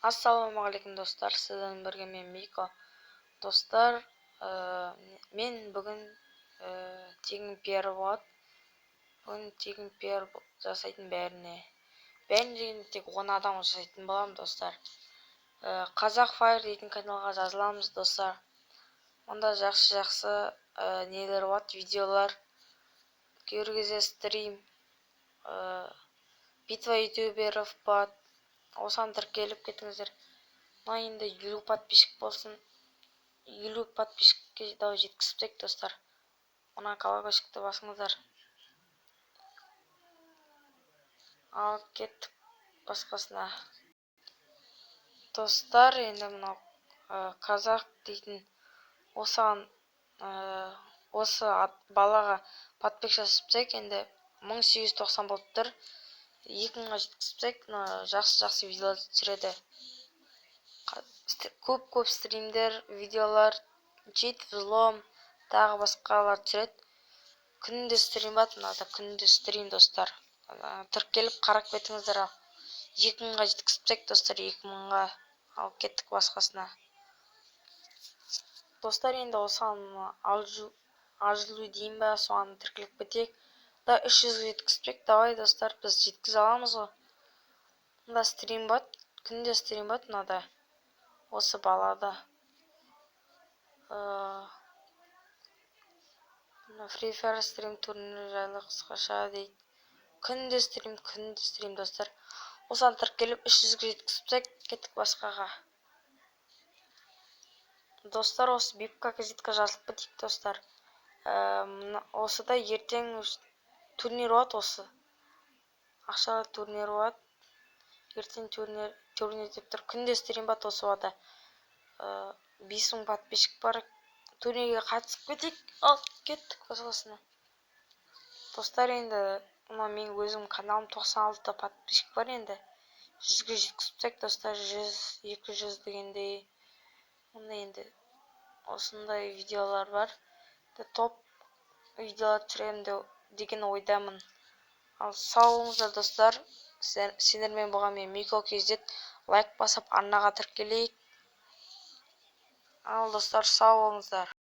Ассалаумағалейкум, достар! Сіздермен бірге мен, Мико. Достар, мен бүгін тегін пиар болады. Бүгін тегін пиар жасайтын бәріне, бәріне дегенде, тек 10 адам жасайтын боламын, достар. Қазақ Файр дейтін каналға жазыламыз, достар. Онда жақсы жақсы нелер болады, видеолар, кейбір кезде стрим, битва ютуберов болады. Осыған тіркеліп кетіңіздер. Мына енді 50 подписчик болсын, 50 подписчикке давай жеткізіп тастайық, достар. Мына колокольчикті басыңыздар. Ал кеттік басқасына, достар. Енді мынау қазақ дейтін, осыған, осы балаға подписчик жасап тастайық. Енді 1890 болып тұр, 2000-ға жеткізіп тастайық. Мына жақсы жақсы видеолар түсіреді, көп көп стримдер, видеолар, чит, взлом, тағы басқалар түсіреді. Күнде стрим болады мынада, күнде стрим, достар. Тіркеліп, қарап кетіңіздер. Ал 2000-ға жеткізіп тастайық, достар, 2000-ға. Ал кеттік басқасына, достар. Енді осыған, Ажлу дейін ба, соған тіркеліп кетейік да, 300-ге жеткізіп. Давай, достар, біз жеткізе аламыз ғой. Мында стрим болады, күнде стрим болады мынада, осы балада. Free Fire стрим турнирі жайлы қысқаша дейді. Күнде стрим, күнде стрим, достар. Осыған тіркеліп, 300-ге жеткізіп тастайық. Кеттік басқаға, достар. Осы Бипка газетке жазылып кетейік, достар. Осыда ертең турнир болады, осы ақшалы турнир болады ертең. Турнир, турнир деп тұр. Күнде стрим болады осы балада. 5000 подписчик бар, турнирге қатысып кетейік. Ал кеттік басқасына, достар. Енді мына менің өзім каналым, 96 подписчик бар. Енді 100-ге жеткізіп тастайық, достар, 100, 200 дегендей. Онда енді осындай видеолар бар, топ видеолар түсіремін деген ойдамын. Ал сау болыңыздар, достар! Сендермен болған мен, Мико KZ. Лайк басып, арнаға тіркелейік. Ал, достар, сау болыңыздар!